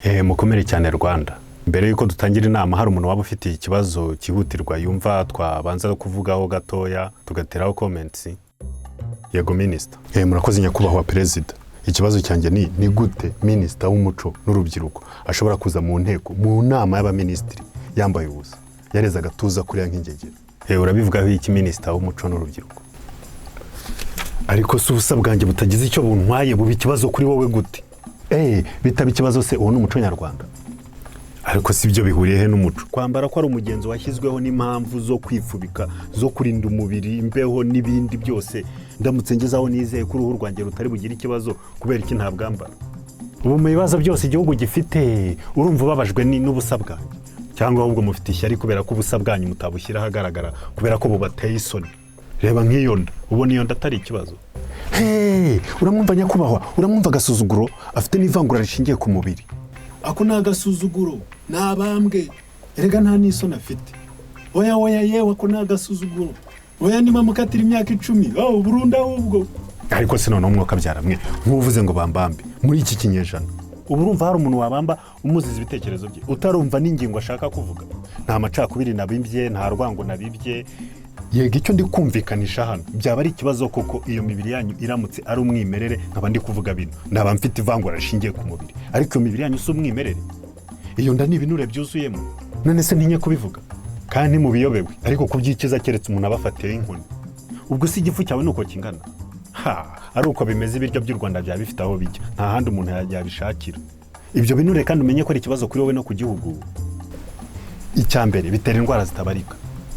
Mukomere cyane Rwanda. Mbere y'uko dutangira inama, hari umuntu waba ufitiye ikibazo cyihutirwa yumva twabanza kuvugaho gatoya, tugateraho comments? Yego, minisita. Murakoze nyakubahwa perezida. Ikibazo cyanjye ni gute minisita w'umuco n'urubyiruko ashobora kuza mu nteko, mu nama y'abaminisitiri, yambaye ubusa, yareze agatuza kuriya nk'ingegera? Urabivugaho iki, minisita w'umuco n'urubyiruko? Ariko si ubusa bwanjye butagize icyo buntwaye buba ikibazo kuri wowe gute? Bitaba ikibazo se, uwo ni umuco nyarwanda? Ariko si byo, bihuriye he n'umuco kwambara ko ari umugenzo washyizweho n'impamvu zo kwifubika, zo kurinda umubiri imbeho n'ibindi byose? Ndamutse ngezeho nizeye ko uruhu rwanjye rutari bugire ikibazo, kubera iki ntabwambara? Ubu mu bibazo byose igihugu gifite, urumva ubabajwe n'ubusa bwanjye, cyangwa ahubwo mufite ishyari kubera ko ubusa bwanyu mutabushyira ahagaragara, kubera ko bubateye isoni? Reba nk'iyo nda, ubona iyo nda atari ikibazo? Hey, uramwumva nyakubahwa? Uramwumva agasuzuguro afite n'ivangura rishingiye ku mubiri? Ako ni agasuzuguro, ni abambwe. Erega nta n'isoni afite. Oya, oya, yewe, ako ni agasuzuguro. Oya, niba mukatira imyaka 10, oh, burundu ahubwo. Ariko se noneho umwuka mwe nk'uvuze ngo bambambe muri iki kinyejana, ubu urumva hari umuntu wabamba umuziza ibitekerezo bye, utarumva n'ingingo ashaka kuvuga? Nta macakubiri nabibye, nta rwango nabibye. Yego, icyo ndi kumvikanisha hano, byaba ari ikibazo koko iyo mibiri yanyu iramutse ari umwimerere, nkaba ndi kuvuga bino, naba mfite ivangura rishingiye ku mubiri. Ariko iyo mibiri yanyu si umwimerere? Iyo nda ni ibinure byuzuyemo. None se ntinye kubivuga kandi ntimubiyobewe? Ariko kubyikiza keretse umuntu abafatiyeho inkoni. Ubwo si igifu cyawe ni uko kingana? Ha, ari uko bimeze, ibiryo by'u Rwanda byaba bifite aho bijya, nta handi umuntu yabishakira. Ibyo binure kandi umenye ko ari ikibazo kuri wowe no ku gihugu. Icya mbere, bitera indwara zitabarika.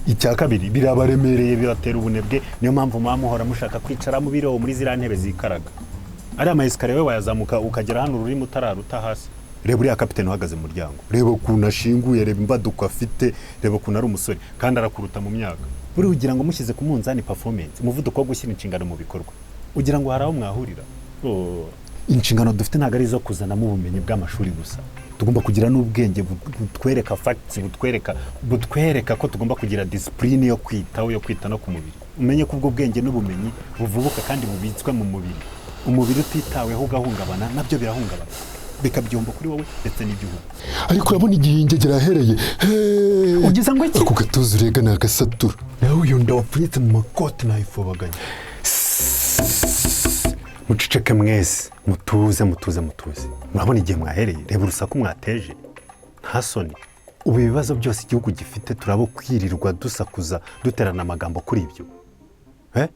Icya kabiri, birabaremereye, bibatera ubunebwe. Niyo mpamvu muba muhora mushaka kwicara mu biro, muri ziriya ntebe zikaraga. Ariya ma escalier we wayazamuka ukagera hano ururimi utararuta hasi? Reba uriya kapitene uhagaze mu muryango, reba ukuntu ashinguye, reba imbaduko afite, reba ukuntu ari umusore kandi arakuruta mu myaka. Buriya ugira ngo mushyize ku munzani performance, umuvuduko wo gushyira inshingano mu bikorwa, ugira ngo hari aho mwahurira? Oh. Inshingano dufite ntabwo ari izo kuzanamo ubumenyi bw'amashuri gusa. Tugomba kugira n'ubwenge butwereka facts, butwereka ko tugomba kugira discipline yo kwitaho, yo kwita no ku mubiri. Umenye ko ubwo bwenge n'ubumenyi buvubuka kandi bubitswe mu mubiri. Umubiri utitaweho ugahungabana, nabyo birahungabana, bikaba igihombo kuri wowe ndetse n'igihugu. Ariko urabona igihe ingegera yahereye. Hey! Ugize ngo iki? Ako gatuza urega ni agasatura. Nawe iyo nda wapfunyitse mu makoti nayifobaganya. Muceceke mwese, mutuze, mutuze, mutuze. Murabona igihe mwahereye? Reba urusaku mwateje, nta soni? Ubu ibibazo byose igihugu gifite, turabo kwirirwa dusakuza, duterana amagambo kuri ibyo? Eh?